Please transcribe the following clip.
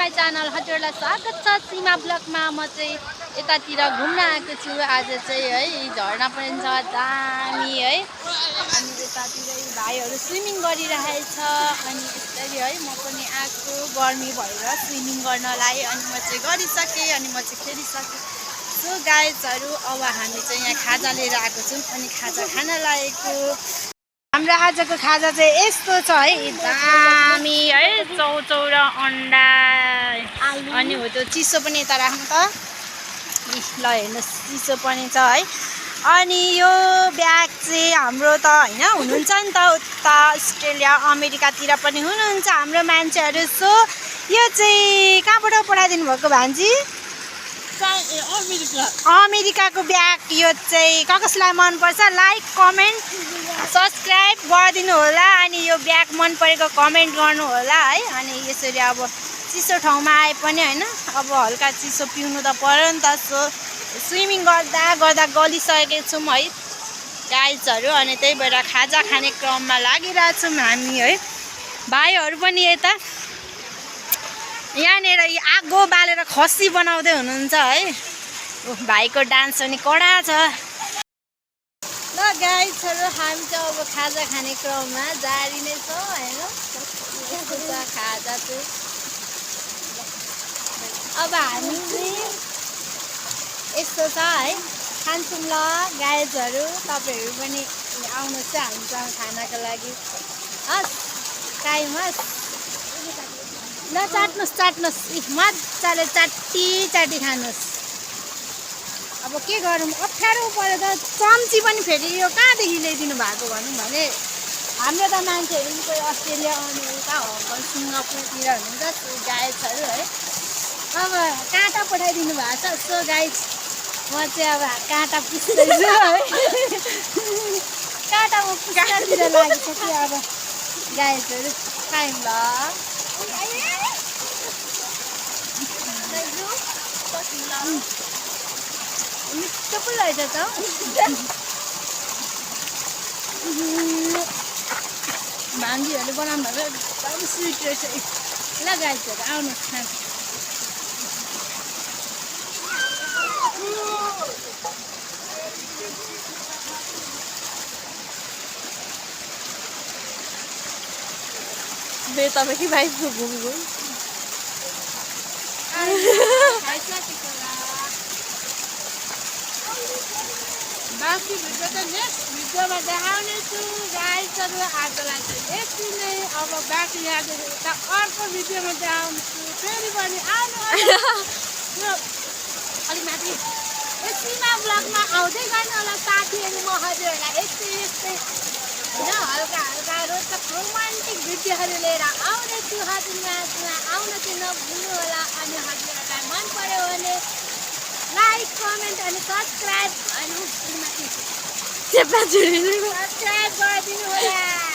My channel हजुरलाई स्वागत छ। सीमा ब्लगमा म चाहिँ यतातिर घुम्न आएको छु। आज चाहिँ है झरना पनि छ दामी है। अनि यतातिर भाइहरू स्विमिङ गरिरहेछ। अनि यसरी है म पनि आएको गर्मी भएर स्विमिङ गर्नलाई। अनि म चाहिँ गरिसकेँ अनि म चाहिँ खेलिसकेँ। सो गाइजहरू अब हामी चाहिँ यहाँ खाजा लिएर आएको छौँ अनि खाजा खान लागेको। हाम्रो आजको खाजा चाहिँ यस्तो छ है दामी है। चौचौ र अन्डा अनि हो त्यो चिसो पनि यता राख्नु त। ल हेर्नुहोस् चिसो पनि छ है। अनि यो ब्याग चाहिँ हाम्रो त होइन हुनुहुन्छ नि त उता अस्ट्रेलिया अमेरिकातिर पनि हुनुहुन्छ हाम्रो मान्छेहरू। सो यो चाहिँ कहाँबाट पठाइदिनु भएको भान्जी? अमेरिकाको ब्याग। यो चाहिँ कसलाई मनपर्छ लाइक कमेन्ट सब्सक्राइब गरिदिनु होला। अनि यो ब्याग मन परेको कमेन्ट गर्नु होला है। अनि यसरी अब चिसो ठाउँमा आए पनि होइन अब हल्का चिसो पिउनु त पर्यो नि त। सो स्विमिङ गर्दा गर्दा गलिसकेको छौँ है गाइजहरू। अनि त्यही भएर खाजा खाने क्रममा लागिरहेछौँ हामी है। भाइहरू पनि यता यहाँनिर आगो बालेर खसी बनाउँदै हुनुहुन्छ है। भाइको डान्स पनि कडा छ। ल गाइजहरू हामी चाहिँ अब खाजा खाने क्रममा जारी नै छौँ होइन। खाजा चाहिँ अब हामी चाहिँ यस्तो छ है खान्छौँ। ल गाइजहरू तपाईँहरू पनि आउनुहोस् चाहिँ हामीसँग खानाको लागि। हस् टाइम हस्। ल चाट्नुहोस् मजाले चाटी खानुहोस्। अब के गरौँ अप्ठ्यारो पऱ्यो त। चम्ची पनि फेरि यो कहाँदेखि ल्याइदिनु भएको भनौँ भने हाम्रो त मान्छेहरू कोही अस्ट्रेलिया अमेरिका हङकङ सिङ्गापुरतिर हुनुहुन्छ गाइजहरू है। अब काँटा पठाइदिनु भएको छ। सो गाइज म चाहिँ अब काँटा पुस्दैछु है। काँटा म पुस्तातिर लागिसक्यो अब गाइजहरू टाइम ल। मिठो पो रहेछ त। भान्जीहरूले बनाउनु भएको एकदम स्विट रहेछ। ल गाइजहरू आउनुहोस् खानु। तपाईँ कि भाइ घुमघुम बाँकी भिडियो त नेक्स्ट भिडियोमा देखाउनेछु गाइजहरू। आजलाई चाहिँ यति नै। अब बाँकी आज यता अर्को भिडियोमा देखाउँछु फेरि पनि आउनु अलिक माथि सीमा ब्लगमा आउँदै गर्नु होला साथीहरू। म हजुरहरूलाई यस्तै होइन हल्का हल्का रोचक रोमान्टिक भिडियोहरू लिएर आउनेछु हजुरमा आउन चाहिँ नभुल्नु होला। अनि हजुरहरूलाई मन पर्यो भने लाइक कमेन्ट अनि सब्सक्राइब सब्सक्राइब गरिदिनु होला।